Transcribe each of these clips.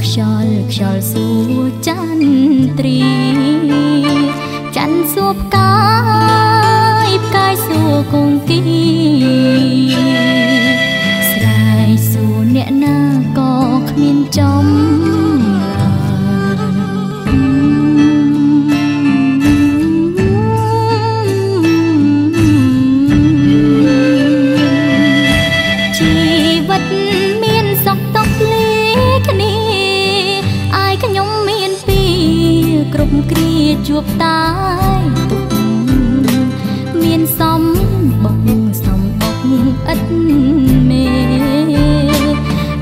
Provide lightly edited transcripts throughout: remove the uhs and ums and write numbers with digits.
ខ្យល់ខ្យល់សួរចន្ទ្រីច័ន្ទសួរផ្កាយផ្កាយសួរគង្គីស្រែកសួរអ្នកណាក៏គ្មានចំគ្រប់គ្រាជួបតែទុកមានសំបុកសំបុកឥតមេ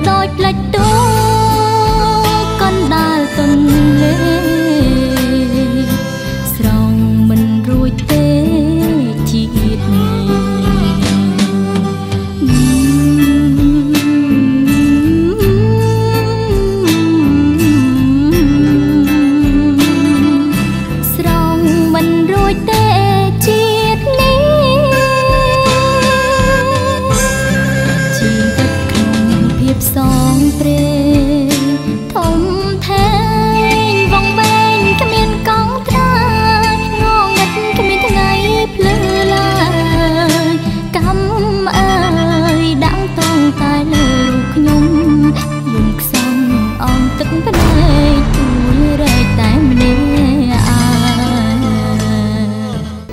ដោយផ្លិចទូកណ្ដាលទន្លេស្រង់មិនរួចទេជាតិនេះ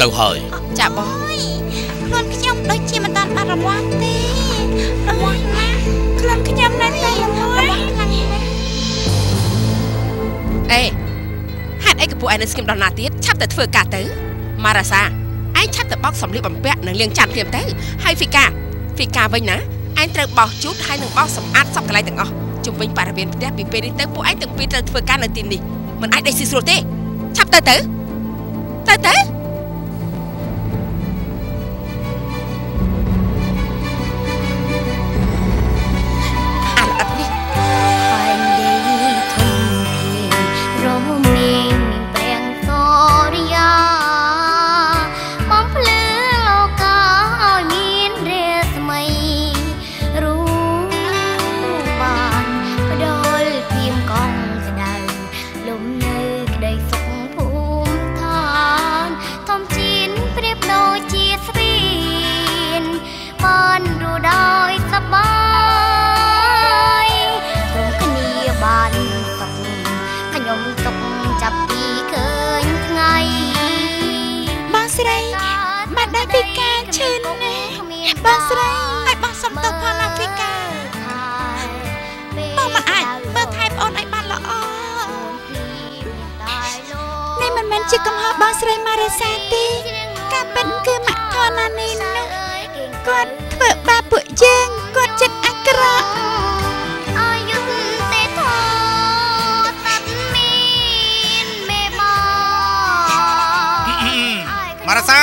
ទៅហើយចាបងខ្លួនខ្ញុំដូចជាមិនតាន់បានរមាស់ទេរមាស់ណាស់ខ្លួនខ្ញុំនៅតែរមាស់ខ្លាំងណាស់អេហេតុអីក៏ពួកឯងនៅស្ងៀមដល់ណាទៀតឆាប់តែធ្វើការទៅម៉ារ៉ាសាឯងឆាប់ទៅបោកសម្លៀកបំពាក់និងលាងចានភ្លាមទៅហើយហ្វីកាហ្វីកាវិញណាឯងត្រូវបោសជូតហើយនឹងបោសសម្អាតសពកន្លែងទាំងអស់ជុំវិញបរិវេណផ្ទះពីពេលនេះទៅពួកឯងទាំងពីរត្រូវធ្វើការនៅទីនេះមិនអាចដេកស៊ីស្រួលទេឆាប់ទៅទៅទៅទៅបងស្រីឲ្យបងសុំទោសផងណាហ្វីកាបងមិនអាចមើលថែប្អូនឲ្យបានល្អនេះមិនមែនជាកំហុសបងស្រីម៉ារ៉ាសាទេការពិតគឺម៉ាក់ធនានីនោះគាត់ធ្វើបាបពួកយើងគាត់ចិត្តអាក្រក់ម៉ារ៉ាសា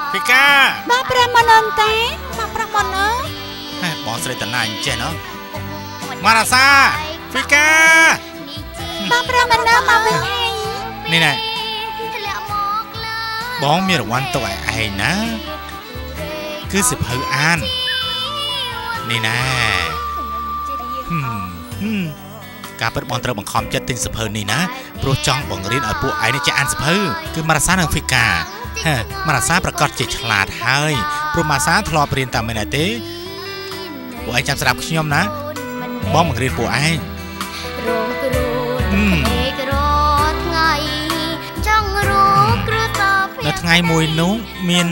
ហ្វីកាបងប្រាមននតាបងប្រាមនហេបងស្រីតណាអញ្ចេះណោះម៉ារ៉ាសាហ្វីកាបងប្រាមនមកវិញហើយនេះណែបងមានរង្វាន់ទុកឲ្យឯងណាគឺសិភៅអាននេះណែការពិតបងត្រូវបង្ខំចិត្តទិញសិភៅនេះណាព្រោះចង់បង្រៀនឲ្យពួកឯងនេះចេះអានសិភៅគឺម៉ារ៉ាសានិងហ្វីកាម៉ារ៉ាសាប្រកាសជាឆ្លាតហើយព្រោះម៉ាសាធ្លាប់រៀនតាមមែនទេពួកឯងចាំស្ដាប់ខ្ញុំណាបងបង្រៀនពួកឯងនៅថ្ងៃមួយនោះមាន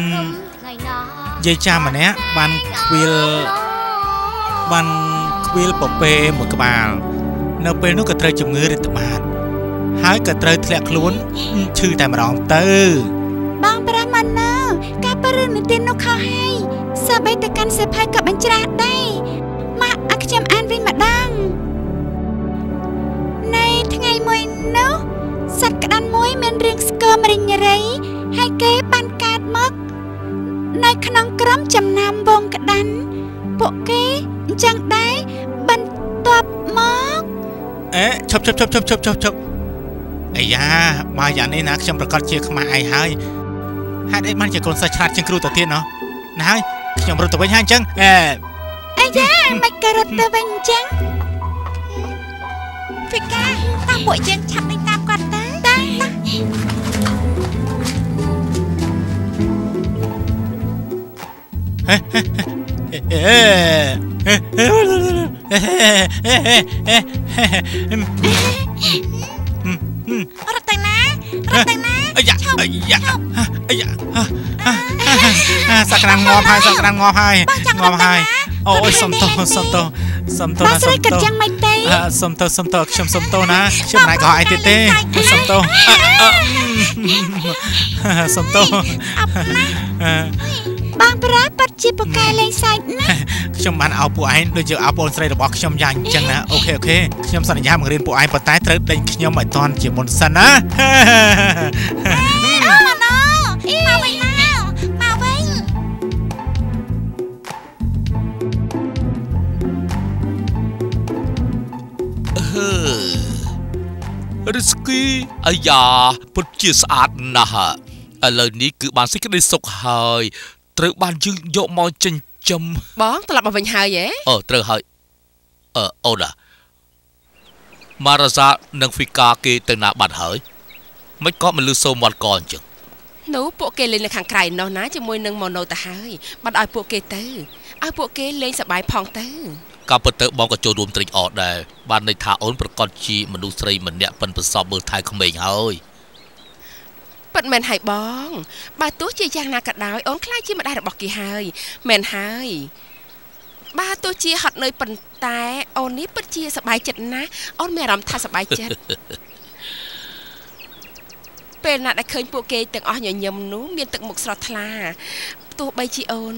យាយចាស់ម្នាក់បានខ្វៀលពពែមួយក្បាលនៅពេលនោះក៏ត្រូវជំងឺរាតត្បាតហើយក៏ត្រូវធ្លាក់ខ្លួនឈឺតែម្ដងទៅបងប្រាមនការបរិនិទាននោះខុសហើយសូម្បីតែកាន់សិភៅក៏បញ្ច្រាស់ដែរម៉ាក់ឲ្យខ្ញុំអានវិញម្ដងនៅថ្ងៃមួយនោះសត្វក្តាន់មួយមានរាងស្គមរិញរៃហើយគេបានកើតមកនៅក្នុងក្រុមចំណាំវងក្តាន់ពួកគេអញ្ចឹងដែរបន្ទាប់មកអេឈប់ឈប់ឈប់ឈប់ឈប់ឈប់ឈប់អាយ៉ាបើយ៉ាងនេះណាខ្ញុំប្រកាសជាខ្មាស់ឯងហើយហេតុអីបានជាកូនសិស្សឆ្លាតជាងគ្រូទៅទៀតណោះណាហើយខ្ញុំរត់ទៅវិញហើយអញ្ចឹងអេអាយ៉ាមិនក៏រត់ទៅវិញអញ្ចឹង ហ្វីកាតាមពួកយើងឆាប់ដេញតាមគាត់ទៅតារត់ទៅណារត់ទៅណាអាយ៉ាអាយ៉ាអាយ៉ាសក្តានងាប់ហើយសក្តានងាប់ហើយងាប់ហើយអូយសុំទោសសុំទោសសុំទោសណាសុំទោស ចាំមិនទេ សុំទោសសុំទោសខ្ញុំសុំទោសណាខ្ញុំមិនក៏ឯងទៀតទេសុំទោសសុំទោស អប់ណាស់បងប្រាពិតជាពូកែលេងសើចណាស់ ខ្ញុំបានឲ្យពួកឯងដូចជាឲ្យបងស្រីរបស់ខ្ញុំយ៉ាងអញ្ចឹងណា OK OK ខ្ញុំសន្យាបង្រៀនពួកឯងប៉ុន្តែត្រូវដេញខ្ញុំឲ្យតាន់ជាមុនសិនណា អូម៉ាណូមកវិញមកវិញ រិស្គីអាយ៉ាពិតជាស្អាតណាស់ឥឡូវនេះគឺបានសេចក្តីសុខហើយត្រូវបានយើងយកមកចិញ្ចឹម បងត្រឡប់មកវិញហើយហ៎ អឺត្រូវហើយអឺអូនអាម៉ារ៉ាសានិងហ្វីកាគេទៅណាបាត់ហើយមិនក៏មិនលឺសូមាត់កអញ្ចឹង នោះពួកគេលេងនៅខាងក្រៅនោះណាជាមួយនឹងម៉ូណូទៅហើយបាត់ឲ្យពួកគេទៅឲ្យពួកគេលេងសប្បាយផងទៅ ការពិតទៅបងក៏ចូលរួមត្រេកអរដែរបានន័យថាអូនប្រកាសជាមនុស្សស្រីម្នាក់ប៉ិនប្រសពមើលថែក្មេងហើយ ពិតមែនហើយបងបើទោះជាយ៉ាងណាក៏ដោយអូនខ្លាចជាម្ដាយរបស់គេហើយមែនហើយបើទោះជាហត់នឿយប៉ុន្តែអូននេះពិតជាសប្បាយចិត្តណាស់អូនមានអារម្មណ៍ថាសប្បាយចិត្តពេលណាដែលឃើញពួកគេទាំងអស់ញញឹមនោះមានទឹកមុខស្រស់ថ្លាទោះបីជាអូន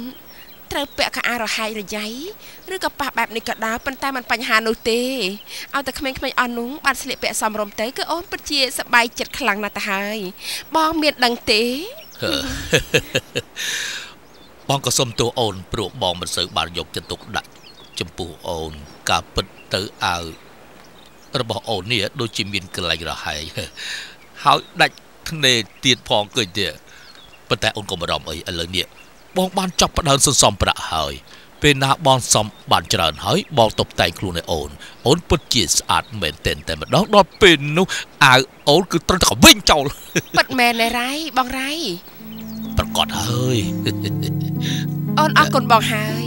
ត្រូវពាក់ខោអាវរហែករយៃឬក៏ប៉ះបែបនេះក៏ដោយប៉ុន្តែមិនបញ្ហានោះទេឲ្យតែក្មេងៗអស់នោះបានស្លៀកពាក់សមរម្យទៅគឺអូនពិតជាសប្បាយចិត្តខ្លាំងណាស់ទៅហើយបងមានដឹងទេ បងក៏សុំទោសអូនព្រោះបងមិនសូវបានយកចិត្តទុកដាក់ចំពោះអូនការពិតទៅអាវរបស់អូននេះដូចជាមានកន្លែងរហែកហើយដាច់ធ្នេទៀតផងឃើញទេប៉ុន្តែអូនកុំបារម្ភអីឥឡូវនេះបងបានចាប់ផ្ដើមសន្សំប្រាក់ហើយពេលណាបងសំបានច្រើនហើយបងតុបតែងខ្លួនឲ្យអូនអូនពិតជាស្អាតមែនទែនតែម្ដងដល់ពេលនោះអាវអូនគឺត្រូវតែវិញចោល ពិតមែនទេរ៉ៃបងរ៉ៃ ប្រកាសហើយ អូនអរគុណបងហើយ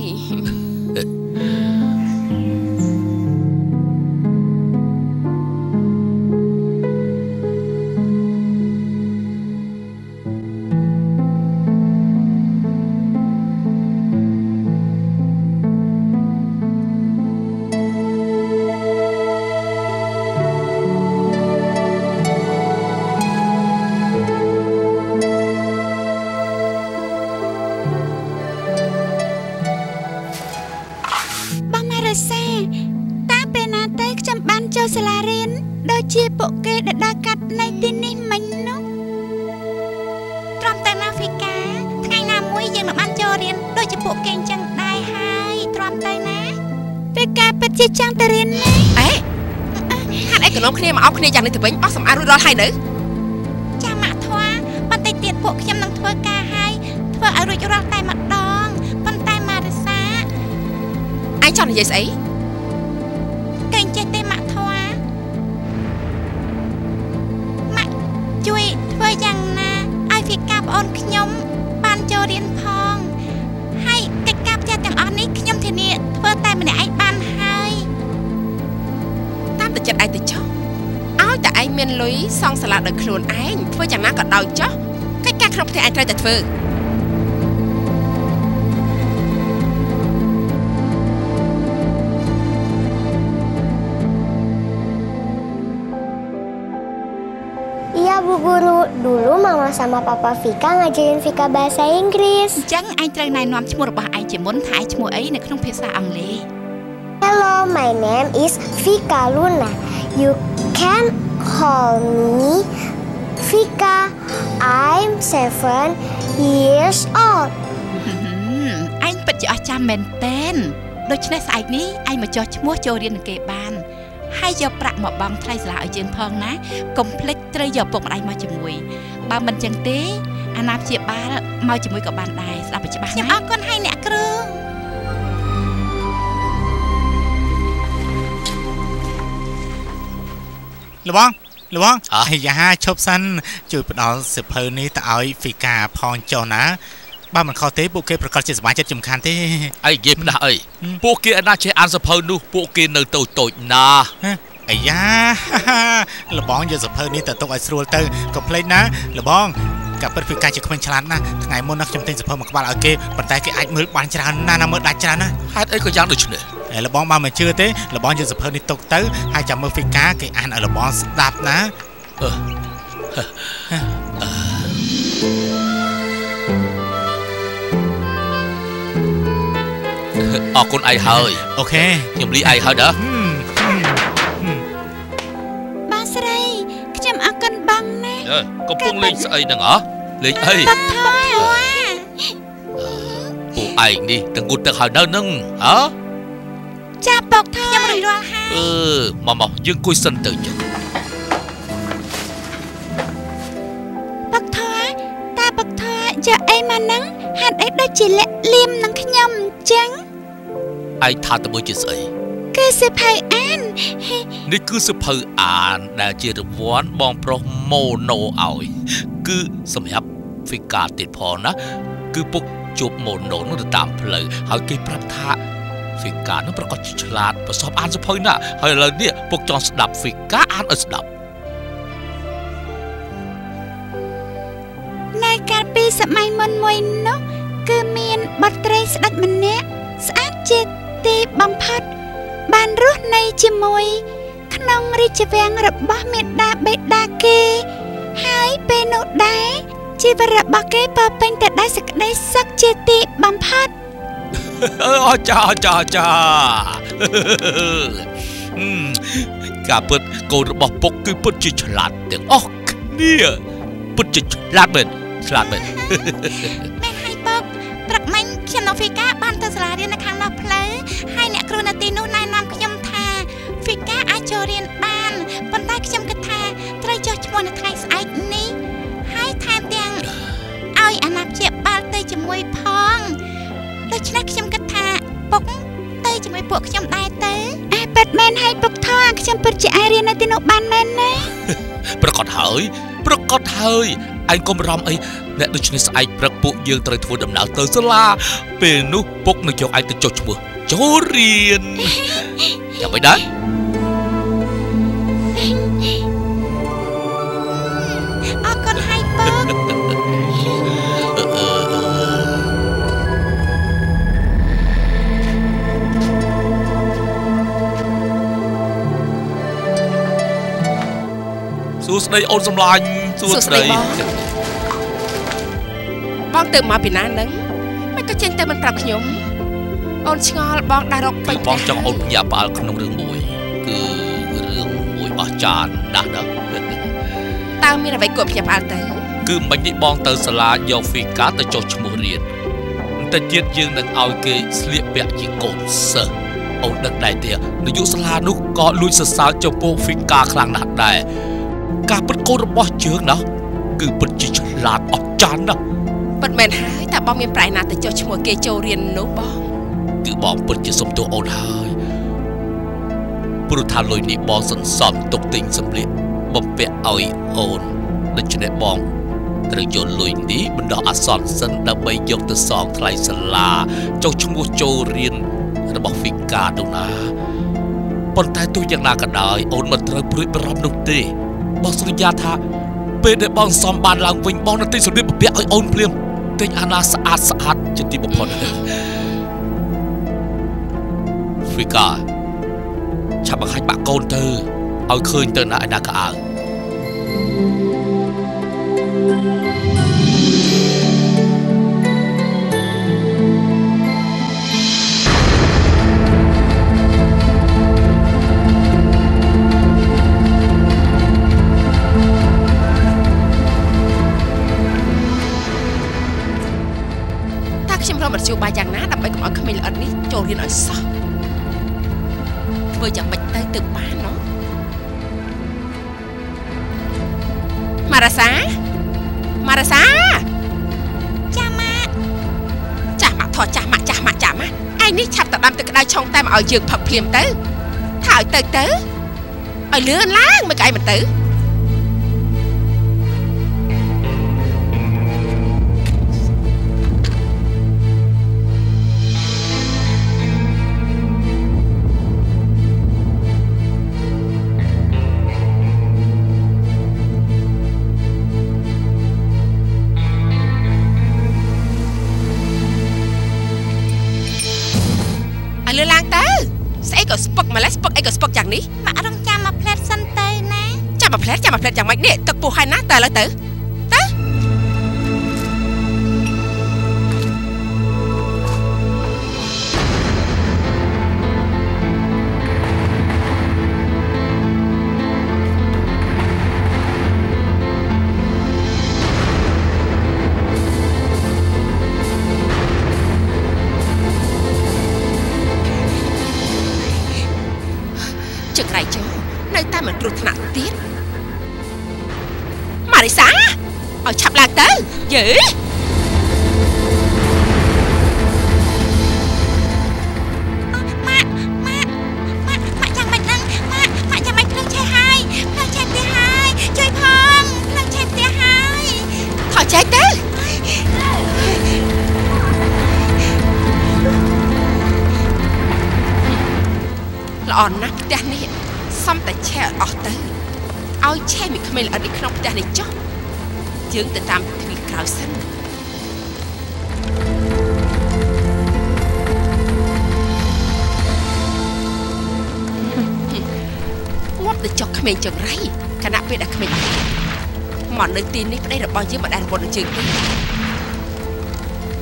ចូលសាលារៀនដូចជាពួកគេដែលដើរកាត់នៅទីនេះមិញនោះត្រឹមតែណាហ្វីកាថ្ងៃណាមួយយើងនឹងបានចូលរៀនដូចជាពួកគេអញ្ចឹងដែរហើយត្រឹមតែណាហ្វីកាពិតជាចង់ទៅរៀនណា អេហាត់អីក៏នាំគ្នាមកអោបគ្នាយ៉ាងនេះទៅវិញអស់សម្អាតរួចរាល់ហើយនៅ ចាម៉ាក់ធွာបន្តិចទៀតពួកខ្ញុំនឹងធ្វើការហើយធ្វើឲ្យរួចរាល់តែម្ដងប៉ុន្តែម៉ារសា ឯងចង់និយាយស្អី កែងចេះទេម៉ាក់ធွာម៉ាក់ជួយធ្វើយ៉ាងណាឲ្យហ្វីកាប្អូនខ្ញុំបានចូលរៀនផងហើយកិច្ចការផ្ទះទាំងអស់នេះខ្ញុំធានាធ្វើតែម្នាក់ឯងបានហើយ តាមតែចិត្តឯងទៅចុះឲ្យតែឯងមានលុយសង់សាលាដោយខ្លួនឯងធ្វើយ៉ាងណាក៏ដោយចុះកិច្ចការក្នុងផ្ទះឯងត្រូវតែធ្វើ Iya Bu Guru, dulu Mama sama Papa Vika ngajarin Vika bahasa Inggris. អញ្ចឹងឯងត្រូវណែនាំឈ្មោះរបស់ឯងជាមុនថាឯងឈ្មោះអីនៅក្នុងភាសាអង់គ្លេស Hello, my name is Vika Luna. You can call me Vika. I'm 7 years old. ឯងពិតជាអស្ចារ្យមែនទែនដូច្នេះស្អែកនេះឯងមកចុះឈ្មោះចូលរៀននឹងគេបានហើយយកប្រាក់មកបង់ថ្លៃសាលាឲ្យយើងផងណាកុំភ្លេចត្រូវយកពុកម្ដាយមកជាមួយបើមិនចឹងទេអាណាព្យាបាលមកជាមួយក៏បានដែរស្ដាប់ឲ្យច្បាស់ណាខ្ញុំអរគុណហើយអ្នកគ្រូ លបងលបងអាយ៉ាឈប់សិនជួយផ្ដល់សិភៅនេះទៅឲ្យហ្វីកាផងចុះណាបើមិនខុសទេពួកគេប្រកាសជាសប្បាយចិត្តចំខានទេអីនិយាយផ្ដាស់អីពួកគេអត់ណាចេះអានសភៅនោះពួកគេនៅតូចតូចណាអាយ៉ាលបងយកសភៅនេះទៅទុកឲ្យស្រួលទៅកុំភ្លេចណាលបងកាពិតហ្វីកាជាក្មេងឆ្លាតណាស់ថ្ងៃមុនណាខ្ញុំទិញសភៅមួយក្បាលឲ្យគេប៉ុន្តែគេអាចមើលបានច្រើនណាស់ណាមើលដាច់ច្រើនណាហេតុអីក៏យ៉ាងដូចនេះលបងបើមិនជឿទេលបងយកសភៅនេះទុកទៅហើយចាំមើលហ្វីកាគេអានឲ្យលបងស្ដាប់ណាអរគុណឯងហើយអូខេខ្ញុំលីឯងហើយណាបងស្រីខ្ញុំអរគុណបងណាកំពុងលេងស្អីហ្នឹងហ៎លេងអីពួកឯងនេះទាំងងូតទឹកហើយនៅហ្នឹងហ៎ចាពុកខ្ញុំរួចរាល់ហើយមកយើងគួយសិនទៅចុះពុកធွာតាពុកធွာយកអីមកហ្នឹងហេតុអីដូចជាលាក់លៀមនឹងខ្ញុំអញ្ចឹងឯងថាទៅមើលជាស្អីគឺសភៅអាននេះគឺសភៅអានដែលជារង្វាន់បងប្រុសម៉ូណូឲ្យគឺសម្រាប់ហ្វីកាទៀតផងណាគឺពុកជួបម៉ូណូនោះទៅតាមផ្លូវហើយគេប្រាប់ថាហ្វីកានោះប្រកាសជាឆ្លាតប្រសពអានសភៅណាហើយឥឡូវនេះពុកចង់ស្ដាប់ហ្វីកាអានឲ្យស្ដាប់នៅកាលពីសម័យមុនមួយនោះគឺមានបុត្រីស្ដេចម្នាក់ស្អាតជាទីបំផុតបានរស់នៅជាមួយក្នុងរាជវាំងរបស់មេដាបេដាគេហើយពេលនោះដែរជីវិតរបស់គេពោពេញទៅដោយសេចក្តីសុខជាទីបំផុតអចាចាចាការពិតកូនរបស់ពុកគឺពិតជាឆ្លាតទាំងអស់គ្នាពិតជាឆ្លាតមែនឆ្លាតមែនមែនហើយពុកព្រឹកមិញខ្ញុំនៅហ្វីកាបានទៅសាលារៀននៅខាងនោះផ្លូវហើយអ្នកគ្រូនៅទីនោះណែនាំខ្ញុំថាហ្វីកាអាចចូលរៀនបានប៉ុន្តែខ្ញុំគិតថាត្រូវចុះឈ្មោះនៅថ្ងៃស្អែកនេះហើយថែមទាំងឲ្យអាណាព្យាបាលទៅជាមួយផងដូច្នេះខ្ញុំគិតថាពុកទៅជាមួយពួកខ្ញុំដែរទៅអេពិតមែនហើយពុកធွာខ្ញុំពិតជាអាចរៀននៅទីនោះបានមែនណាប្រកាសហើយប្រកាសហើយឯងកុំរំអីអ្នកដូច្នេះស្អែកព្រឹកពួកយើងត្រូវធ្វើដំណើរទៅសាលាពេលនោះពុកនឹងយកឯងទៅចុះឈ្មោះចូលរៀនចាំមិនដែរអរគុណហើយពុកសួស្តីអូនសម្លាញ់សួស្តីបងទៅមកពីណានឹងមិនក៏ចេញទៅមិនប្រាប់ខ្ញុំអូនឆ្ងល់បងដើររកពេញបងចង់អូនភ្ញាក់ផ្អើលក្នុងរឿងមួយគឺរឿងមួយអស្ចារ្យណាស់ណាតើមានអ្វីគួរភ្ញាក់ផ្អើលទៅគឺមិញនេះបងទៅសាលាយកហ្វីកាទៅចុះឈ្មោះរៀនបន្តិចទៀតយើងនឹងឲ្យគេស្លៀកពាក់ជាកូនសិស្សអូនដឹងដែរទេនាយកសាលានោះក៏លួចសរសើរចំពោះហ្វីកាខ្លាំងណាស់ដែរការពិតកូនរបស់យើងណាគឺពិតជាឆ្លាតអស្ចារ្យណាស់ពិតមែនហើយតើបងមានប្រៃណាទៅចុះឈ្មោះគេចូលរៀននោះបងគឺបងពិតជាសុំទោសអូនហើយព្រោះថាលុយនេះបងសន្សំទុកទិញសម្លៀកបំពាក់ឲ្យអូនដូច្នេះបងត្រូវយកលុយនេះបណ្ដោះអាសន្នសិនដើម្បីយកទៅសងថ្លៃសាលាចុះឈ្មោះចូលរៀនរបស់ហ្វីកានោះណាប៉ុន្តែទោះយ៉ាងណាក៏ដោយអូនមិនត្រូវព្រួយបារម្ភនោះទេបងសន្យាថាពេលដែលបងសំបានឡើងវិញបងនឹងទិញសម្លៀកបំពាក់ឲ្យអូនភ្លាមទិញអាណាស្អាតស្អាតជាទីបំផុតហ្វីកាឆាប់បង្ហាញបាក់កូនទៅឲ្យឃើញទៅណាឯណាក៏អើ ខ្ញុំរកមធ្យោបាយយ៉ាងណាដើម្បីកុំឲ្យក្មេងល្អិតនេះចូលរៀនឲ្យសោះធ្វើយ៉ាងម៉េចទៅទើបបានណោះម៉ារ៉ាសាម៉ារ៉ាសាចាម៉ាក់ចាស់ម៉ាក់ថតចាស់ម៉ាក់ចាស់ម៉ាក់ចាស់ម៉ាក់ឯងនេះឆាប់តដាំទឹកក្តៅឆុងតែមកឲ្យយើងផឹកភ្លាមទៅថាឲ្យទៅទៅ ឲ្យលឿនឡើងមិនក៏ឯងមិនទៅឲ្យលឿនឡើងទៅស្អីក៏ស្ពឹកម្លេះស្ពឹកអីក៏ស្ពឹកយ៉ាងនេះម៉ាក់រងចាំមកផ្លែតសិនទៅណាចាំមកផ្លែតចាំមកផ្លែតយ៉ាងម៉េចនេះទឹកពោះហើយណាតែឥឡូវទៅទៅជឹករៃចូលនៅតែមិនគ្រោះថ្នាក់ទៀតម៉ារីសាឲ្យឆាប់ឡើងទៅយេម៉ាក់ម៉ាក់ម៉ាក់ម៉ាក់ចាំមិនដឹងម៉ាក់ម៉ាក់ចាំមិនភ្លើងឆេះហើយភ្លើងឆេះផ្ទះហើយជួយផងភ្លើងឆេះផ្ទះហើយថយចេញទៅល្អណាស់ផ្ទះនេះសំតែឆេះអស់ទៅឲ្យឆេះមួយក្មេងល្អិតនេះក្នុងផ្ទះនេះចុះយើងទៅតាមទ្វារក្រោយសិនងាប់ទៅចុះក្មេងចង្រៃខណៈពេលដែលក្មេងមកនៅទីនេះប្តីរបស់យើងមិនដែលរវល់នឹងជើងទេ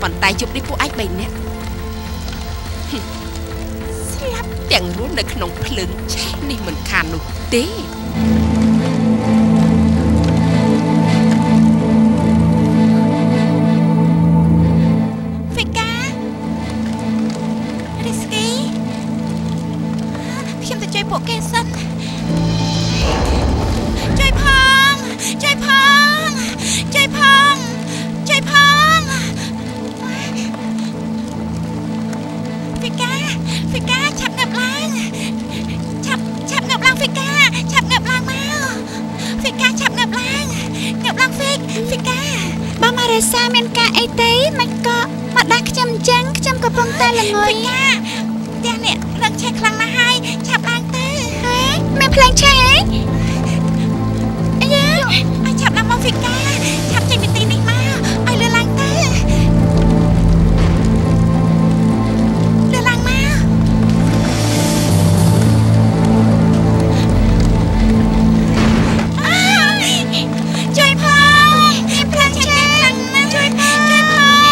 ប៉ុន្តែយប់នេះពួកឯង3នាក់ស្លាប់ទាំងរស់នៅក្នុងភ្លើងឆេះនេះមិនខាននោះទេហ្វីការីស្គីខ្ញុំទៅជួយពួកគេសិនជួយផងជួយផងជួយផងជួយផងហ្វីកាហ្វីកាឆាប់ងើបឡើងឆាប់ឆាប់ងើបឡើងហ្វីកាឆាប់ងើបឡើងមកហ្វីកាឆាប់ងើបឡើងងើបឡើងហ្វីហ្វីកាបើម៉ារ៉េសាមានការអីទេមិនក៏មកដាក់ខ្ញុំអញ្ចឹងខ្ញុំកំពុងតែល្ងុយហ្វីកាផ្ទះនេះភ្លើងឆេះខ្លាំងណាស់ហើយឆាប់ឡើងទៅហេមានភ្លើងឆេះអីអាយ៉ាឲ្យឆាប់ឡើងមកហ្វីកាឆាប់ចេញពីទីនេះមកឲ្យលឿនឡើងទៅលឿនឡើងមកជួយផងភ្លើងឆេះខ្លាំងណាស់ជួយផងជួយផង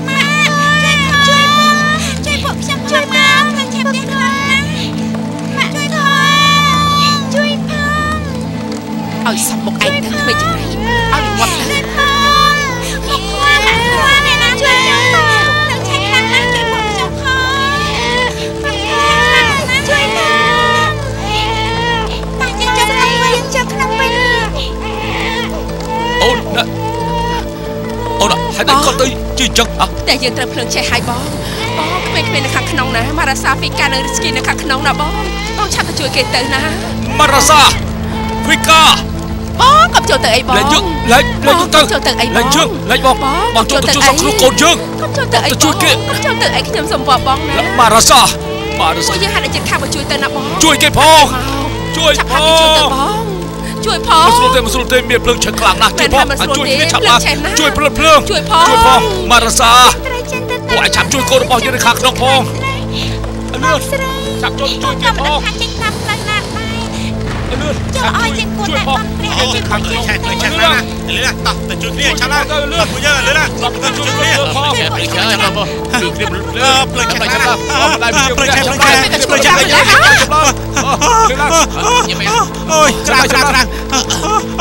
ម៉ាក់ជួយផងជួយពួកខ្ញុំជួយមកភ្លើងឆេះផ្ទះខ្លាំងណាស់ម៉ាក់ជួយផងជួយផង ឲ្យសំមុខឯងទៅក្មេងចង្រៃឲ្យងាប់ទៅជួយផងមុខខ្វល់ខ្វល់អ្នកណាជួយខ្ញុំផងភ្លើងឆេះខ្លាំងណាស់ជួយពួកខ្ញុំផងភ្លើងឆេះខ្លាំងណាស់ជួយផងតាយើងចូលក្នុងវិញចូលក្នុងវិញអូនណាអូនហេតុអីក៏ទៅជិះចឹងអ่ะតែយើងត្រូវភ្លើងឆេះហើយបងបងក្មេងៗនៅខាងក្នុងណាម៉ារ៉ាសាហ្វីកានិងរីស្គីនៅខាងក្នុងណាបងបងឆាប់ទៅជួយគេទៅណាម៉ារ៉ាសាហ្វីកាបងកុំចូលទៅអីបងលែងយើងលែងលែងទៅចូលទៅអីបង លែងយើងលែងបងបងចូលទៅជួយសង្គ្រោះកូនយើងកុំចូលទៅអីបងជួយគេកុំចូលទៅអីខ្ញុំសុំបងបងណាម៉ារ៉ាសាម៉ារ៉ាសាពួកយើងហាក់តែចិត្តខាងមកជួយទៅណាបងជួយគេផងជួយឆាប់ ផ ហាក់គេជួយទៅ ង បងជួយផង មិនស្រួលទេមិនស្រួលទេមានភ្លើងឆេះខ្លាំងណាស់ជួយផងជួយគ្នាឆាប់ឡើងជួយភ្លើងភ្លើង ជួយផង ជួយផងម៉ារ៉ាសា ត្រូវចេញទៅ ពួកឯងឆាប់ជួយកូនរបស់យើងនៅខាងក្នុងផងលឿន ស្រី ឆាប់ចូលជួយគេ ក៏មិន ផង ដឹងថាចេញតាមផ្លូវណាដែរ លឿន ចុះឲ្យជាងគួរតែបានព្រះឲ្យជួយ ខាង ពួកយើង ឆេះ ទៅ ឆេះខ្លាំងណាស់លឿនណាស់តោះទៅជួយគ្នាឆាប់ឡើងពួកយើងលឿនណាស់ទៅជួយគ្នា ផង ឆេះភ្លើងឆេះបងប្អូនជួយគ្នាភ្លើង ភ្លើងឆេះខ្លាំងណាស់ បងដៃ ភ្លើងឆេះភ្លើងឆេះភ្លើងឆេះភ្លើងឆេះអូយច្រាស់ច្រាស់ច្រាស់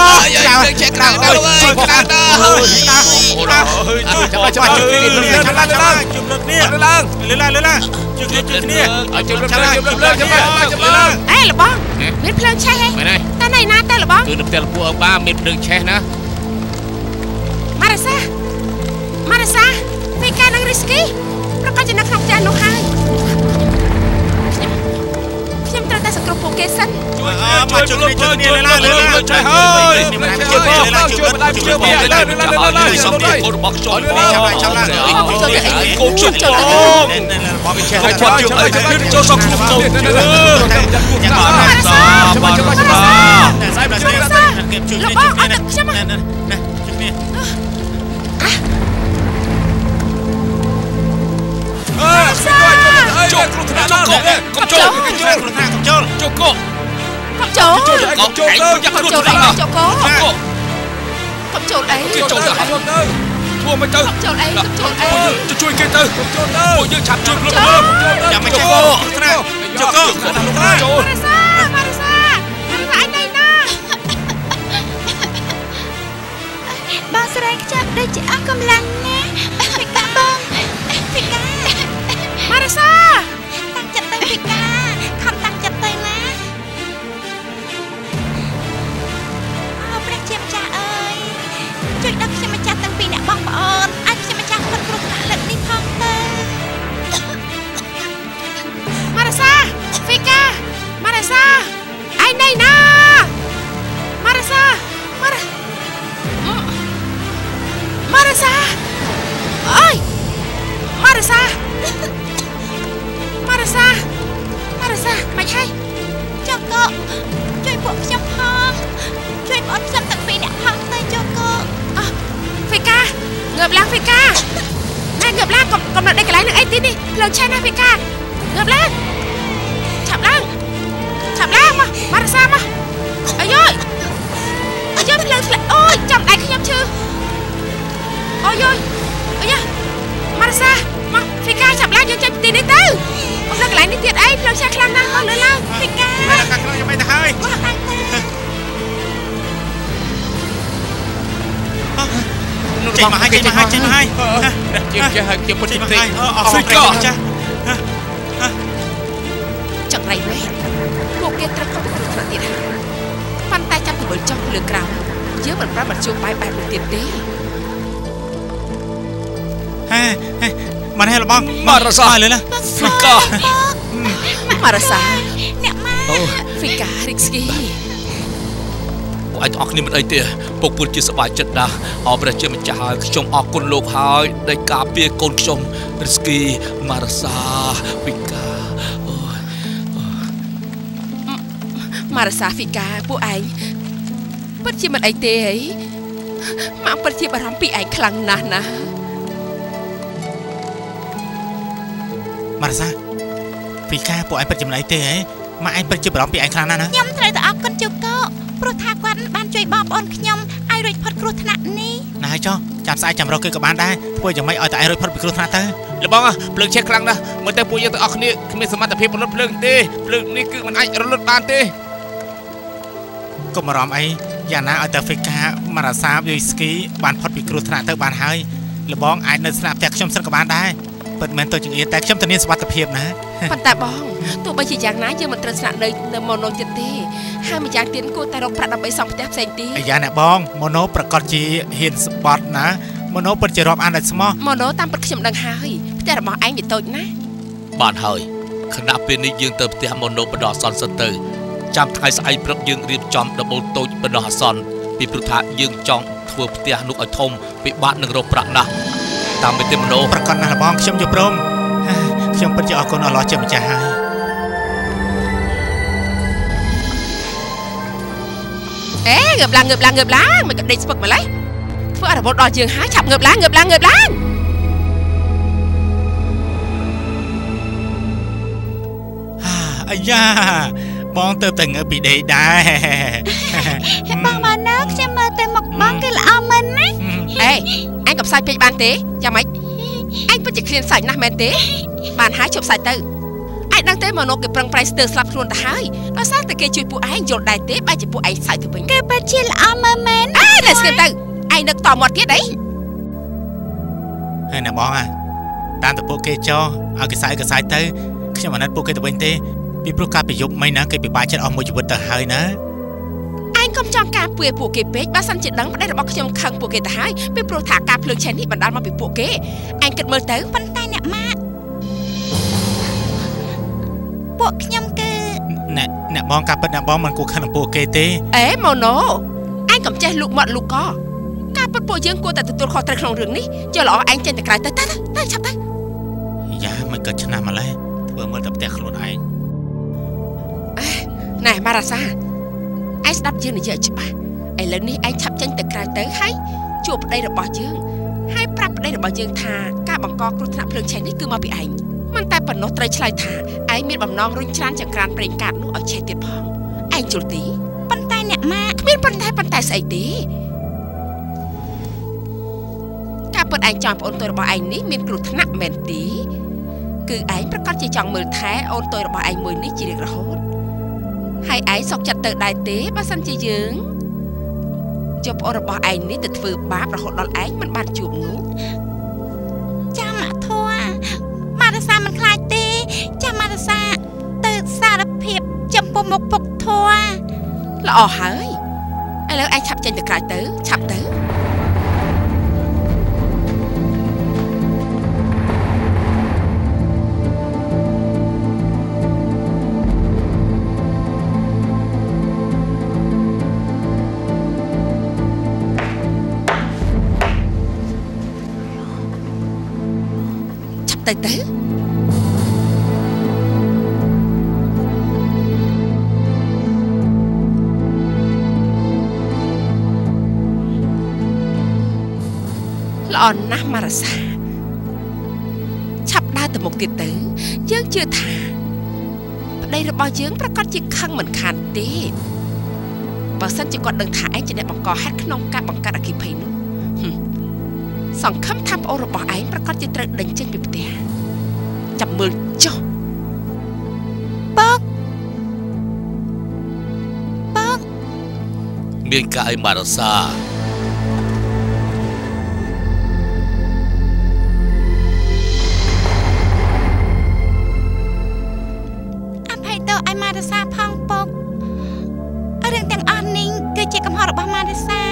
អើយភ្លើងឆេះខ្លាំងណាស់អើយខ្លាំងណាស់ អូយជួយ ចាំចាំ ជួយ ជួយ គ្នា ឆាប់ឡើងឆាប់ឡើងជួយគ្នា ឡើង លឿនឡើងលឿនឡើងជួយគ្នាជួយគ្នា ឲ្យជួយភ្លើងជួយភ្លើងចាំចាំឡើង អេលបងមានភ្លើងឆេះហ៎ មែនហើយ តែណៃណាទៅលបង គឺនៅផ្ទះលពួកអបាមានភ្លើងឆេះណា ម៉ារ៉ាសាម៉ារ៉ាសាហ្វីកានិងរីស្គីប្រកាសជានៅក្នុងផ្ទះនោះហើយខ្ញុំត្រូវតែ តែសង្គ្រោះពួកគេសិនជួយជួយជួយគ្នាលើលើលើជួយហើយជួយជួយម្ដាយជួយលើលើលើលើ សុំទីកូនរបស់ខ្ញុំ ចាំឡើង កូនជួយបង របស់វាចេះ ហើយគាត់ជួយអីចូលសងខ្លួនកូនជឿបាទសាបាទសា ស្អែកស្អែកគេជួយ លោកបងអត់ទឹកខ្ញុំ ណាណាជួយគ្នា អើជួយជួយអី ចូល គ្រោះថ្នាក់ដល់ កុំចូល គ្រោះថ្នាក់កុំចូល ចូលកុំ កុំចូល ចូលកុំចូលទៅ យ៉ា កុំចូលអីចូលកុំកុំចូលអី គេចូលទៅ ចូលទៅធ្វើមិនទៅ កុំចូលអីកុំចូលអី ជួយជួយគេទៅ កុំចូលទៅ ពួកយើងឆាប់ជួយខ្លួនមើល ចាំមិនចេះគ្រោះថ្នាក់ចូលកុំ ចូល ម៉ារសាម៉ារសាម៉ារសាអញណៃណា បងស្រីខ្ញុំដូចជាអស់កម្លាំងណាស់ ពីកាបងពីកា ម៉ារសា តាំងចិត្តទៅពីកាខំតាំងចិត្តទៅណាអោព្រះជាម្ចាស់អើយជួយដល់ខ្ញុំម្ចាស់ទាំងពីរអ្នកបងប្អូនឲ្យខ្ញុំម្ចាស់ផុតគ្រោះថ្នាក់លើកនេះផងទៅ ម៉ារសាហ្វីកាម៉ារសាអញណៃណាម៉ារសាម៉ារម៉ារសាអើយម៉ារសាម៉ារសាម៉ារសាមិនហើយ ចកកជួយពួកខ្ញុំផងជួយបងខ្ញុំទាំងពីរអ្នកផងទៅចកក អហ្វីកាងើបឡើងហ្វីកាណែងើបឡើងកុំកុំនៅដេកកន្លែងនឹងអីទីនេះភ្លើងឆេះណាស់ហ្វីកាងើបឡើងឆាប់ឡើងឆាប់ឡើងមកម៉ារសាមកអាយយអាយយភ្លើងធ្លាក់អូយចំដៃខ្ញុំឈឺអូយយអាយម៉ារសាមកហ្វីកាឆាប់ឡើងយើងចេញពីទីនេះទៅកុំនៅកន្លែងនេះទៀតអីភ្លើងឆេះខ្លាំងណាស់មកលឿនឡើង ហ្វីកា ខាងក្នុងយ៉ាងម៉េចទៅហើយ តាំងទៅ ចេញមកហើយចេញមកហើយចេញមកហើយ ជាម្ចាស់ហើយខ្ញុំពិត ចេញមក ជា ហើយអស់ព្រេងចាស់ ចង្រៃមែនពួកគេត្រូវខំគ្រោះថ្នាក់ទៀតហើយប៉ុន្តែចាំទៅមើលចុះលើក្រោយយើងមិនប្រើមធ្យោបាយបែបនេះទៀតទេ ហេហេមកនេះលបង ម៉ារសា លឿនណា ហ្វីកា ម៉ារសា អ្នកម៉ា អូ ហ្វីការីកស្គី ពួកឯងទាំងអស់គ្នាមិនអីទេពុកពុតជាសប្បាយចិត្តណាស់អរព្រះជាម្ចាស់ហើយខ្ញុំអរគុណលោកហើយដែលការពារកូនខ្ញុំរីស្គីម៉ារសាហ្វីកាអូយ ម៉ារសាហ្វីកាពួកឯងពិតជាមិនអីទេហីម៉ាក់ពិតជាបារម្ភពីឯងខ្លាំងណាស់ណា ម៉ារសាហ្វីកាពួកឯងពិតជាមិនអីទេហីម៉ាក់ឯងពិតជាបារម្ភពីឯងខ្លាំងណាស់ណា ខ្ញុំត្រូវតែអរគុណជកកព្រោះថាគាត់បានជួយបងប្អូនខ្ញុំឲ្យរួចផុតគ្រោះថ្នាក់នេះ ណាហើយចុះចាំស្អែកចាំរកគេក៏បានដែរធ្វើយ៉ាងម៉េចឲ្យតែឯងរួចផុតពីគ្រោះថ្នាក់ទៅ លបងភ្លើងឆេះខ្លាំងណាស់មើលទៅពួកយើងទាំងអស់គ្នាគ្មានសមត្ថភាពរលត់ភ្លើងទេភ្លើងនេះគឺមិនអាចរលត់បានទេ កុំបារម្ភអីយ៉ាងណាឲ្យតែហ្វីកាម៉ារសាយុយស្គីបានផុតពីគ្រោះថ្នាក់ទៅបានហើយលបងអាចនៅស្នាក់ផ្ទះខ្ញុំសិនក៏បានដែរពិតមែនទៅចង្អៀតតែខ្ញុំធានាសុវត្ថិភាពណា ប៉ុន្តែបងទោះបីជាយ៉ាងណាយើងមិនត្រូវស្នាក់នៅនៅម៉ូណូទៀតទេហើយម្យ៉ាងទៀតគួរតែរកប្រាក់ដើម្បីសង់ផ្ទះផ្សេងទៀត អាយ៉ាអ្នកបងម៉ូណូប្រកាសជាហ៊ានស្បត់ណាម៉ូណូពិតជារាប់អានដោយស្មោះ ម៉ូណូតាមពិតខ្ញុំដឹងហើយផ្ទះរបស់ឯងវាតូចណាស់ បានហើយខណៈពេលនេះយើងទៅផ្ទះម៉ូណូបណ្ដោះអាសន្នសិនទៅចាំថ្ងៃស្អែកព្រឹកយើងរៀបចំដំបូលតូចបណ្ដោះអាសន្នពីព្រោះថាយើងចង់ធ្វើផ្ទះនោះឲ្យធំពិបាកនឹងរកប្រាក់ណាស់តាមមិនទេម៉ូណូ ប្រកាសណាស់លបងខ្ញុំយល់ព្រមខ្ញុំពិតជាអរគុណអល់ឡោះជាម្ចាស់ហើយ អេងើបឡើងងើបឡើងងើបឡើងមិនក៏ដេកស្ពឹកម្លេះធ្វើឲ្យរវល់ដល់យើងហើយឆាប់ងើបឡើងងើបឡើងងើបឡើង អាយ៉ាបងទៅតែងើបពីដេកដែរ បងមកណាខ្ញុំមើលទៅមុខបងគឺល្អមែនណា អេអញកំសាច់ពេកបានទេយ៉ាងម៉េចអញពិតជាឃ្លានសាច់ណាស់មែនទេបានហើយជប់សាច់ទៅឯងដឹងទេម៉ូណូគេប្រឹងប្រែងស្ទើរស្លាប់ខ្លួនទៅហើយដោយសារតែគេជួយពួកឯងយល់ដែរទេបែរជាពួកឯងសាច់ទៅវិញ គេពិតជាល្អមើលមែន អេតែស្គីមទៅឯងនឹកតមាត់ទៀតអី ហើយណាបងអាតាមតែពួកគេចោឲ្យគេសើចក៏សើចទៅខ្ញុំអាណិតពួកគេទៅវិញទេពីព្រោះការប្រយុទ្ធមិនណាគេពិបាកចិត្តអស់មួយជីវិតទៅហើយណា ឯងកុំចង់ការពារពួកគេពេកបើសិនជាដឹងប្តីរបស់ខ្ញុំខឹងពួកគេទៅហើយពីព្រោះថាការភ្លើងឆេះនេះបណ្ដាលមកពីពួកគេឯងគិតមើលទៅ ប៉ុន្តែអ្នកម៉ាក់ពួកខ្ញុំគឺ អ្នកបងការពិតអ្នកបងមិនគួរខឹងនឹងពួកគេទេអេម៉ូណូឯងកុំចេះលូកមាត់លូកកការពិតពួកយើងគួរតែទទួលខុសត្រូវក្នុងរឿងនេះចុះល្អឯងចេញទៅក្រៅទៅទៅទៅឆាប់ទៅយ៉ាមិនក៏ឆ្នាំម្ល៉េះធ្វើមើលតែផ្ទះខ្លួនឯងណែម៉ារ៉ាសាឯងស្ដាប់យើងនិយាយឲ្យច្បាស់ឥឡូវនេះឯងឆាប់ចេញទៅក្រៅទៅហើយជួបប្តីរបស់យើងហើយប្រាប់ប្តីរបស់យើងថាការបង្កគ្រោះថ្នាក់ភ្លើងឆេះនេះគឺមកពីឯងមិនតែប៉ុណ្ណោះត្រូវឆ្លើយថាឯងមានបំណងរុញច្រានចង្ក្រានប្រេងកាតនោះឲ្យឆេះទៀតផងឯងជល់ទេប៉ុន្តែអ្នកម៉ាគ្មានប៉ុន្តែស្អីទេការពិតឯងចង់ប្អូនតូចរបស់ឯងនេះមានគ្រោះថ្នាក់មែនទេគឺឯងប្រកាសជាចង់មើលថែអូនតូចរបស់ឯងមួយនេះជារៀងរហូតហើយឯងសុខចិត្តទៅដែរទេបើសិនជាយើងយកប្អូនរបស់ឯងនេះទៅធ្វើបាបរហូតដល់ឯងមិនបានជួបនោះចាំអធัวម៉ារសាមិនខ្លាចទេចាំម៉ារសាទៅសារភាពចំពោះមុខពុកធัวល្អហើយឥឡូវឯងឆាប់ចេញទៅក្រៅទៅឆាប់ទៅទៅល្អណាស់ម៉ារសាឆាប់ដើរទៅមុខទៀតទៅយើងជឿថាប្តីរបស់យើងប្រកាសជាខឹងមិនខានទេបើសិនជាគាត់ដឹងថាឯងជាអ្នកបង្កហេតុក្នុងការបង្កើតអគ្គិភ័យនោះសង្ឃឹមថាប្អូនរបស់ឯងប្រកាសជាត្រូវដេញចេញពីផ្ទះចាំមើលចុះបងបងមានការអីម៉ារសាអភ័យទោសឲ្យម៉ារសាផងពុករឿងទាំងអស់នេះគឺជាកំហុសរបស់ម៉ារសា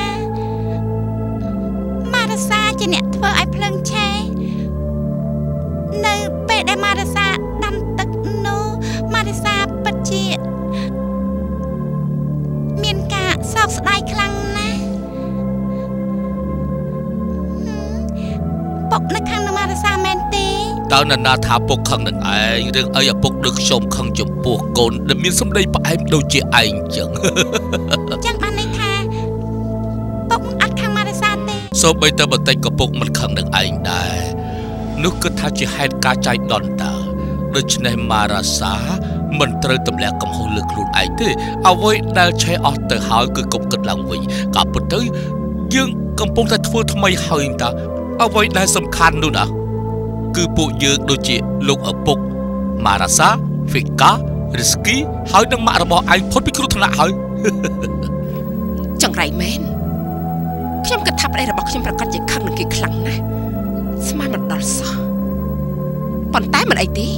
ម៉ារសាជាអ្នកធ្វើឲ្យភ្លើងឆេះនៅពេលដែលម៉ារសាដាំទឹកនោះម៉ារសាពិតជាមានការសោកស្ដាយខ្លាំងណាស់ពុកនៅខាងនឹងម៉ារសាមែនទេតើនរណាថាពុកខឹងនឹងឯងរឿងអីឪពុកដូចខ្ញុំខឹងចំពោះកូនដែលមានសម្ដីផ្អែមដូចជាឯងចឹងចឹងបានន័យថាពុកអត់ខឹងម៉ារសាទេសូម្បីតែបន្តិចក៏ពុកមិនខឹងនឹងឯងដែរនោះគឺថាជាហេតុការចៃដន្យតើដូច្នេះម៉ារ៉ាសាមិនត្រូវទម្លាក់កំហុសលើខ្លួនឯងទេអ្វីដែលឆេះអស់ទៅហើយគឺកុំគិតឡើងវិញក៏ពិតទៅយើងកំពុងតែធ្វើថ្មីហើយតើអ្វីដែលសំខាន់នោះណាគឺពួកយើងដូចជាលោកឪពុកម៉ារ៉ាសាហ្វីការីស្គីហើយនឹងម៉ាក់របស់ឯងផុតពីគ្រោះថ្នាក់ហើយចង្រៃមែនខ្ញុំគិតថាប្តីរបស់ខ្ញុំប្រកាសជាខឹងនឹងគេខ្លាំងណាស់ស្មានមិនដល់សោះប៉ុន្តែមិនអីទេ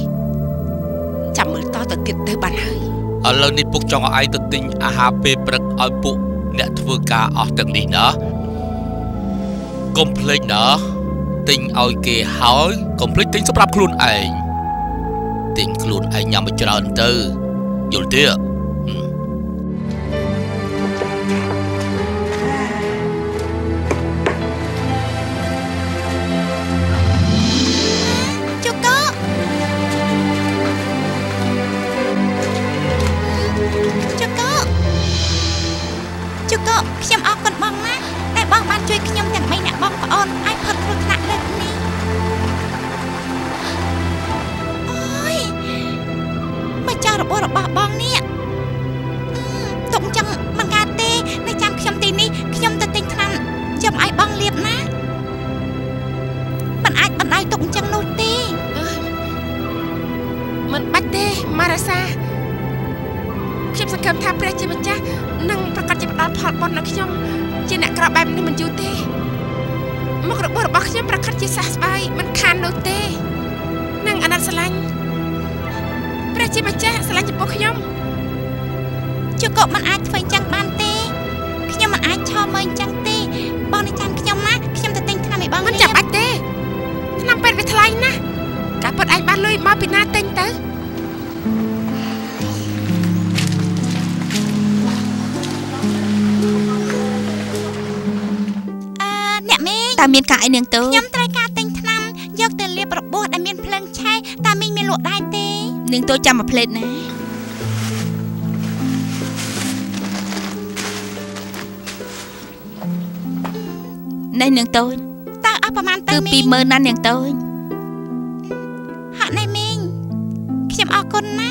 ចាំមើលតទៅទៀតទៅបានហើយឥឡូវនេះពុកចង់ឲ្យឯងទៅទិញអាហារពេលព្រឹកឲ្យពួកអ្នកធ្វើការអស់ទាំងនេះណាកុំភ្លេចណាទិញឲ្យគេហើយកុំភ្លេចទិញសម្រាប់ខ្លួនឯងទិញខ្លួនឯងញ៉ាំឲ្យច្រើនទៅយល់ទេខ្ញុំអរគុណបងណាស់ដែលបងបានជួយខ្ញុំទាំង3អ្នកបងប្អូនឲ្យផុតគ្រោះថ្នាក់លើកនេះអូយមកចង់របួសរបស់បងនេះទុកចឹងមិនកើតទេនៅចាំខ្ញុំទីនេះខ្ញុំទៅទិញថ្នាំចាំឲ្យបងលាបណាមិនអាចបណ្ដោយទុកចឹងនោះទេមិនបាច់ទេម៉ារ៉ាសាខ្ញុំសង្ឃឹមថាព្រះជាម្ចាស់នឹងប្រកាសជាផ្ដល់ផលបុណ្យដល់ខ្ញុំជាអ្នកក្របែបនេះមិនយូរទេមុខរបួសរបស់ខ្ញុំប្រកាសជាសះស្បើយមិនខាននោះទេនឹងអាណិតស្រឡាញ់ព្រះជាម្ចាស់ស្រឡាញ់ចំពោះខ្ញុំជកមិនអាចធ្វើអញ្ចឹងបានទេខ្ញុំមិនអាចឈរមើលអញ្ចឹងទេបងនៅចាំខ្ញុំណាខ្ញុំទៅទិញថ្នាំឲ្យបងមិនចាំបាច់ទេថ្នាំពេទ្យវាថ្លៃណាស់ការពិតឯងបានលុយមកពីណាទិញទៅ តើមានការអីនាងតូចខ្ញុំត្រូវការទិញថ្នាំយកទៅលាបរបួសដែលមានភ្លើងឆេះតើមីងមានលក់ដែរទេនាងតូចចាំមួយផ្លេតណានេះនាងតូចតើអស់ប្រមាណទៅមីងគឺ20000ណានាងតូចហាក់នេះមីងខ្ញុំអរគុណណា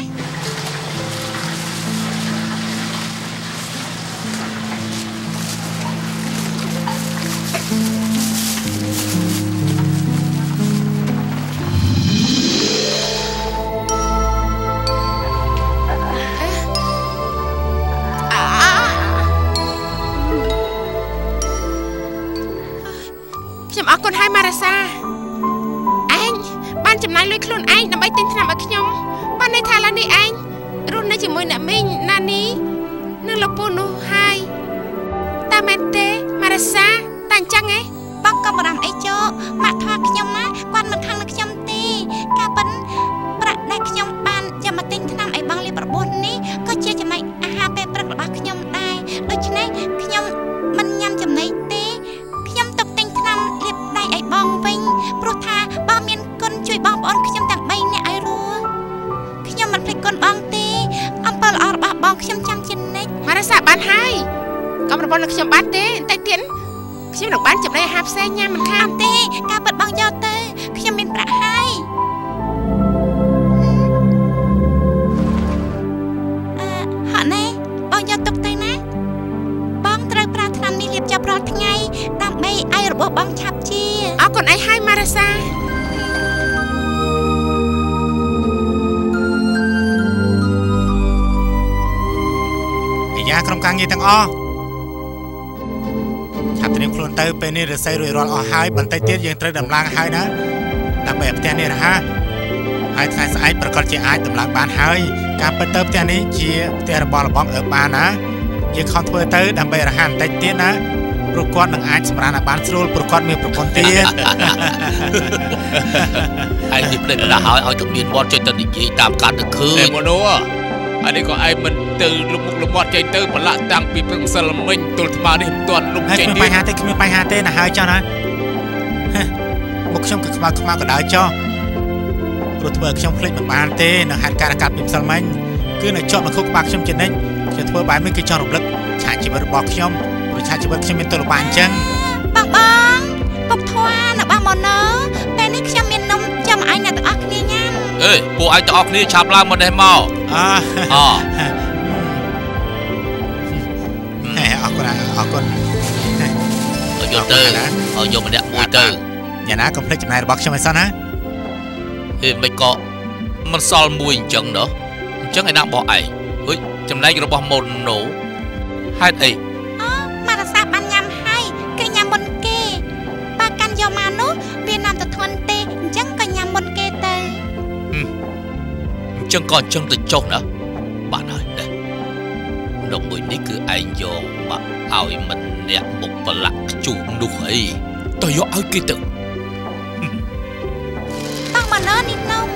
ខ្ញុំអរគុណហើយម៉ារ៉ាសាឯងបានចំណាយលុយខ្លួនឯងដើម្បីទិញថ្នាំឲ្យខ្ញុំបានន័យថាឡើយនេះឯងរស់នៅជាមួយអ្នកមីងណានីនិងលោកពូនោះហើយតើមែនទេម៉ារ៉ាសាតើអញ្ចឹងឯងបងកុំបារម្ភអីចោម៉ាក់ធွာខ្ញុំណាគាត់មិនខឹងនឹងខ្ញុំទេការប៉ិនប្រាក់ដែលខ្ញុំបានយកមកទិញថ្នាំឲ្យបងលាបរបួសនេះក៏ជាចំណែកអាហារពេលព្រឹករបស់ខ្ញុំដែរដូច្នេះខ្ញុំមិនញ៉ាំចំណីទេខ្ញុំទុកទិញថ្នាំលាបដៃឲ្យបងវិញព្រោះថាបងមានគុណជួយបងប្អូនខ្ញុំទាំង3នាក់ឲ្យរស់ខ្ញុំមិនភ្លេចគុណបងទេអំពើល្អរបស់បងខ្ញុំចាំជានិច្ចម៉ារ៉ាសាបានហើយកុំរវល់នឹងខ្ញុំបានទេបន្តិចទៀតខ្ញុំនឹងបានចំណីអាហារផ្សេងញ៉ាំមិនខានទេការពិតបងយកទៅខ្ញុំមានប្រាក់ហើយហក់ណែបងយកទុកទៅណាបងត្រូវប្រើថ្នាំនេះលាបចប់រាល់ថ្ងៃដើម្បីឲ្យរបួសបងឆាប់ជាអរគុណឯងហើយម៉ារ៉ាសាអាយ៉ាក្រុមការងារទាំងអស់ឆាប់ត្រៀមខ្លួនទៅពេលនេះរស័យរួចរាល់អស់ហើយបន្តិចទៀតយើងត្រូវដំឡើងហើយណាដើម្បីឲ្យផ្ទះនេះរហ័សហើយថ្ងៃស្អែកប្រកាសជាអាចដំឡើងបានហើយការពិតទៅផ្ទះនេះជាផ្ទះរបស់លបងអើបានណាយើងខំធ្វើទៅដើម្បីរហ័សបន្តិចទៀតណាព្រោះគាត់នឹងអាចសម្រានឲ្យបានស្រួលព្រោះគាត់មានប្រពន្ធទៀតឯងនេះភ្លេចបណ្ដាហើយឲ្យទៅមានមាត់ចេញទៅនិយាយតាមការទៅឃើញម៉ូណូអានេះក៏ឯងមិនទៅលុបមុខលុបមាត់ចេញទៅប្រឡាក់តាំងពីព្រឹកម្សិលមិញទល់ថ្មនេះមិនទាន់លុបចេញទៀតគ្មានបញ្ហាទេគ្មានបញ្ហាទេណាហើយចុះណាមុខខ្ញុំគឺខ្មៅខ្មៅក៏ដោយចុះព្រោះធ្វើឲ្យខ្ញុំភ្លេចមិនបានទេនៅហេតុការណ៍កាត់ពីម្សិលមិញគឺនៅជាប់នៅខួរក្បាលខ្ញុំជានិច្ចខ្ញុំធ្វើបែបនេះគឺចង់រំលឹកឆាកជីវិតរបស់ខ្ញុំព្រោះឆាកជីវិតខ្ញុំមានទោសលំបាកអញ្ចឹងបងបងពុកធွာនៅបងម៉ូណូពេលនេះខ្ញុំមាននំចាំឲ្យអ្នកទាំងអស់គ្នាញ៉ាំអេពួកឯងទាំងអស់គ្នាឆាប់ឡើងមកនេះមកអអរគុណអរគុណឲ្យយកទៅឲ្យយកម្នាក់មួយទៅយ៉ាងណាកុំភ្លេចចំណាយរបស់ខ្ញុំឲ្យសោះណាហេមិនក៏មិនសល់មួយអញ្ចឹងណោះអញ្ចឹងឯណារបស់ឯងហុយចំណែករបស់ម៉ូណូហេតុអីអូម៉ារ៉ាសាបានញ៉ាំហើយគេញ៉ាំមុនគេបើកាន់យកមកនោះវានាំទៅធ្ងន់ទេអញ្ចឹងក៏ញ៉ាំមុនគេទៅអញ្ចឹងក៏អញ្ចឹងទៅចុះណាបានហើយនេះនំមួយនេះគឺឯងយកមកឲ្យម្នាក់មុខប្រឡាក់ខ្ជូងនោះអីទៅយកឲ្យគេទៅបងម៉ាណូនេះនំ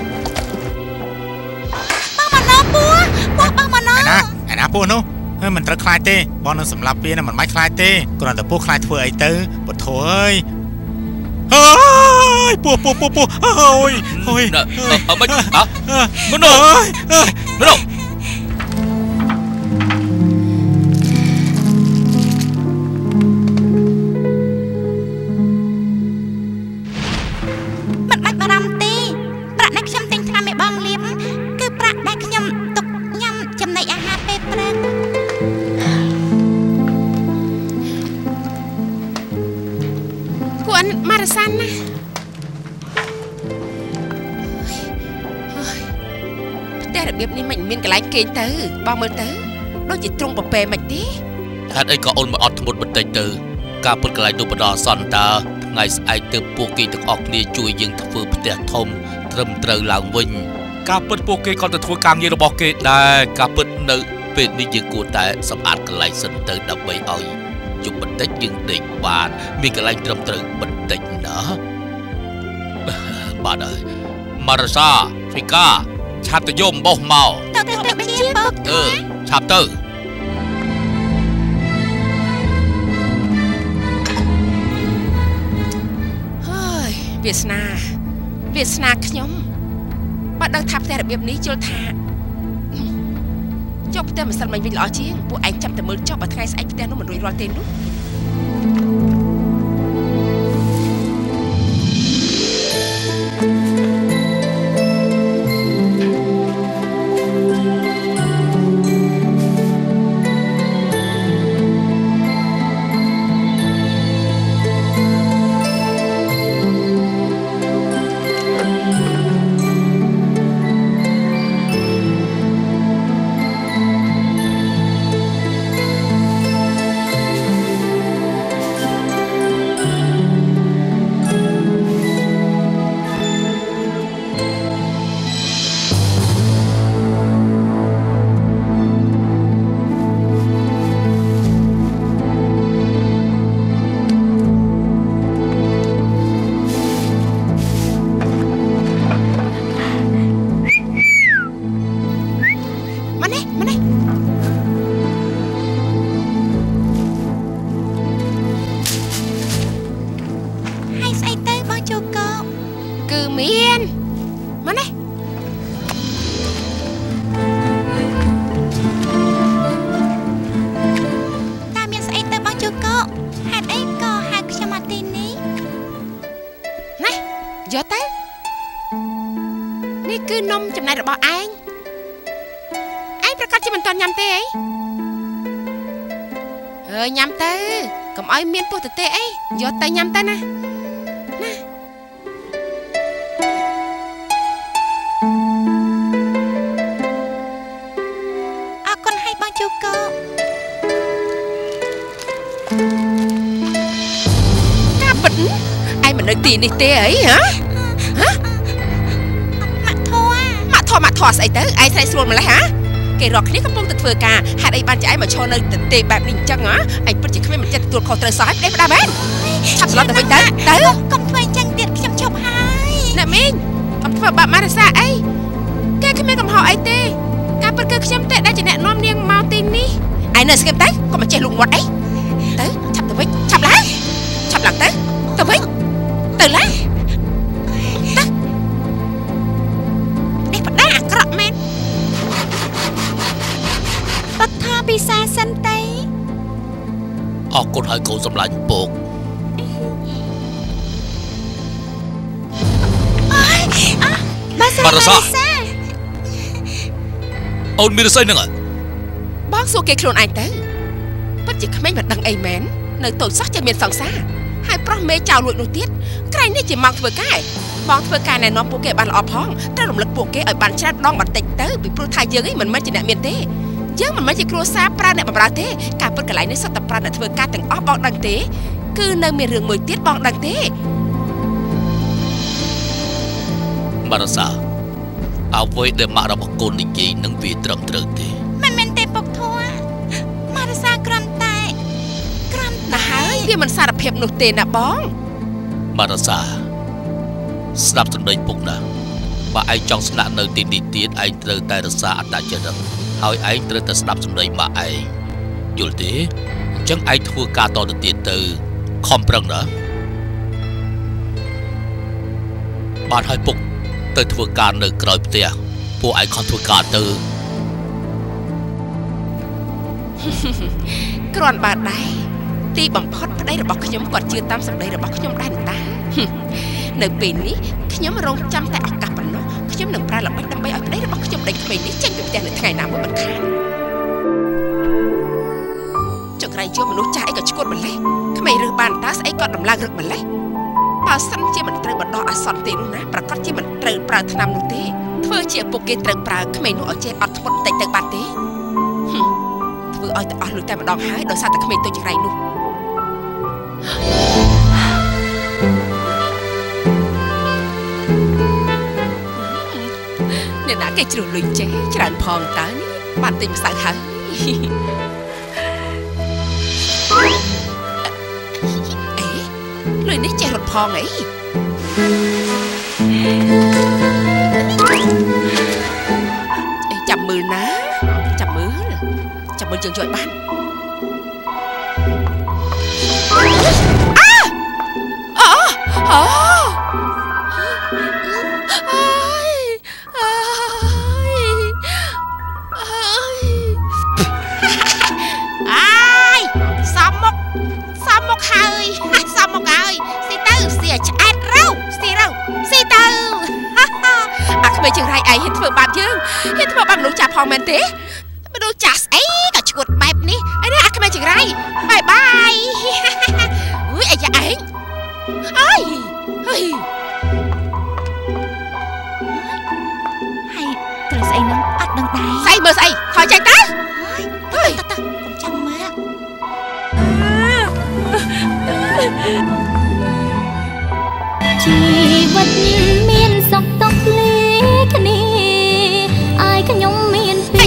បងម៉ាណូពោះពោះបងម៉ាណូឯណាពោះនោះមិនត្រូវខ្លាចទេបងនឹងសម្លាប់វាណាមិនបាច់ខ្លាចទេគ្រាន់តែពោះខ្លាចធ្វើអីទៅពធអើយហើយពោះពោះពោះពោះហើយហើយអើមិនអើម៉ូណូម៉ូណូមិនបាច់បារម្ភទេប្រាក់ដែលខ្ញុំទិញថ្នាំឲ្យបងលាបគឺប្រាក់ដែលខ្ញុំទុកញ៉ាំចំណីអាហារពេលព្រឹកគួនម៉ារ៉ាសានណាផ្ទះរបៀបនេះមិនមានកន្លែងគេងទៅបងមើលទៅដូចជាទ្រង់ប្រពែមិនទេហេតុអីក៏អូនមិនអត់ធ្មត់បន្តិចទៅការពុតកន្លែងនោះបណ្ដោះអាសន្នតើថ្ងៃស្អែកទៅពួកគេទាំងអស់គ្នាជួយយើងធ្វើផ្ទះធំត្រឹមត្រូវឡើងវិញការពិតពួកគេក៏ទៅធ្វើការងាររបស់គេដែរការពិតនៅពេលនេះយើងគួរតែសម្អាតកន្លែងសិនទៅដើម្បីឲ្យយប់បន្តិចយើងដេកបានមានកន្លែងត្រឹមត្រូវបន្តិចណាបាទហើយម៉ារ៉ាសាហ្វីកាឆាប់ទៅយកអំបោះមកទៅទៅជាពុកឆាប់ទៅ វាសនាវាសនាខ្ញុំបើដឹងថាផ្ទះរបៀបនេះយល់ថាយកផ្ទះម្សិលមិញវិញល្អជាងពួកឯងចាំតែមើលចុះបើថ្ងៃស្អែកផ្ទះនោះមិនរួចរាល់ទេនោះយកទៅនេះគឺនំចំណែករបស់ឯងឯងប្រកាសជាមិនទាន់ញ៉ាំទេអីអើយញ៉ាំទៅកុំឲ្យមានពោះទទេអីយកទៅញ៉ាំទៅណាណាអរគុណឲ្យបងជូកូការពិតឯងមិននៅទីនេះទេអីហ៎ហ៎ម៉ាក់ធွာម៉ាក់ធွာម៉ាក់ធွာស្អីទៅឯងស្រែកស្រួលម្លេះហ៎គេរាល់គ្នាកំពុងតែធ្វើការហេតុអីបានជាឯងមកឈរនៅទទេបែបនេះអញ្ចឹងហ៎ឯងពិតជាគ្មានមិនចិត្តទទួលខុសត្រូវសោះឯងប្តេជ្ញាមែនឆាប់ត្រឡប់ទៅវិញទៅទៅកុំធ្វើអញ្ចឹងទៀតខ្ញុំឈប់ហើយអ្នកមីងកុំធ្វើបាបម៉ារសាអីគេគ្មានកំហុសអីទេការពិតគឺខ្ញុំទេដែលជាអ្នកនាំនាងមកទីនេះឯងនៅស្ងៀមទៅកុំមកចេះលូកមាត់អីទៅឆាប់ទៅវិញឆាប់ឡើងឆាប់ឡើងទៅទៅវិញទៅឡើងទៅនេះបដាអាក្រក់មែនបថាពិសាសិនទេអរគុណហើយកូនសម្លាញ់ពកបារសាអូនមានស្អីហ្នឹងបងសួរគេខ្លួនឯងទៅពិតជាក្មេងមិនដឹងអីមែននៅតូចសោះចេះមានសង្សារហើយប្រុសមេចៅលួចនោះទៀតក្រែងនេះជាម៉ោងធ្វើការបងធ្វើការណែនាំពួកគេបានល្អផងត្រូវរំលឹកពួកគេឲ្យបានច្រើនដងបន្តិចទៅពីព្រោះថាយើងឯងមិនមែនជាអ្នកមានទេយើងមិនមែនជាគ្រួសារប្រើអ្នកបម្រើទេការពិតកន្លែងនេះសុទ្ធតែប្រើអ្នកធ្វើការទាំងអស់បងដឹងទេគឺនៅមានរឿងមួយទៀតបងដឹងទេបារសាអ្វីដែលម៉ាក់របស់កូននិយាយនឹងវាត្រឹមត្រូវទេមិនមែនទេពុកធွာម៉ារសាគ្រាន់តែណាហើយវាមិនសារភាពនោះទេណាបងបារសាស្ដាប់សម្ដីពុកណាបើឯងចង់ស្នាក់នៅទីនេះទៀតឯងត្រូវតែរក្សាអត្តចរិតហើយឯងត្រូវតែស្ដាប់សម្ដីម៉ាក់ឯងយល់ទេអញ្ចឹងឯងធ្វើការតទៅទៀតទៅខំប្រឹងណាបានហើយពុកទៅធ្វើការនៅក្រោយផ្ទះពួកឯងខំធ្វើការទៅគ្រាន់បើដែរទីបំផុតប្តីរបស់ខ្ញុំគាត់ជឿតាមសម្ដីរបស់ខ្ញុំដែរតានៅពេលនេះខ្ញុំរងចាំតែឱកាសប៉ុណ្ណោះខ្ញុំនឹងប្រើល្បិចដើម្បីឲ្យប្តីរបស់ខ្ញុំដេញក្មេងនេះចេញពីផ្ទះនៅថ្ងៃណាមួយមិនខានចង្រៃជួមនុស្សចាស់អីក៏ឈួតម្លេះក្មេងរើសបានតាស្អីក៏ដំឡើងរឹកម្លេះបើសិនជាមិនត្រូវបណ្ដោះអាសន្នទេនោះណាប្រកាសជាមិនត្រូវប្រើថ្នាំនោះទេធ្វើជាឪពុកគេត្រូវប្រើក្មេងនោះឲ្យចេះអត់ធ្មត់បន្តិចទៅបានទេធ្វើឲ្យតែអស់លុយតែម្ដងហើយដោយសារតែក្មេងតូចចង្រៃនោះអ្នកណាគេជ្រុះលុយចេះច្រើនផងតើនេះបានទិញម្សៅហើយអេលុយនេះចេះរត់ផងអីអេចាំមើលណាចាំមើលយើងយកឲ្យបានអូអូ ឯងហ៊ានធ្វើបាបយើងហ៊ានធ្វើបាបមនុស្សចាស់ផងមែនទេមនុស្សចាស់ស្អីក៏ឈួតបែបនេះអីណាអាក្មេងចង្រៃបាយបាយអុយអាយ៉ាឯងអើយហើយ ហើយត្រូវស្អីនឹងអត់ដឹងដែរ ស្អីមើលស្អីខចេញតើ ហើយតើតើកុំចាំមើល ជីវិតមានសុខទុក្ខលីគ្នាអាយខ្ញុំមានពី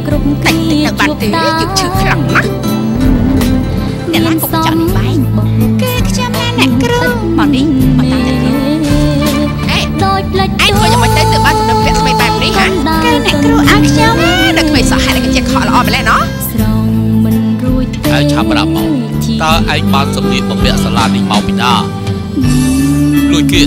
គ្រប់ តិចតិចទៅបានទេយើងឈឺខ្លាំងណាស់ អ្នកណាកុំចង់នេះបែកគឺខ្ញុំណាអ្នកគ្រូមកនេះមកតាមអ្នកគ្រូ អេ ដូចផ្លិច ឯងធ្វើយ៉ាងម៉េចទៅទើបបានសម្លឹកពាក់ស្បែកបែបនេះហ៎ គឺអ្នកគ្រូឲ្យខ្ញុំ នៅក្មេងសោះហេតុតែគេចេះខកល្អម្ល៉េះណោះ ស្រងមិនរួចទេ ឯងឆាប់ប្រាប់មកតើឯងបានសម្លៀកបំពាក់សាលានេះមកពីណាលួចគេ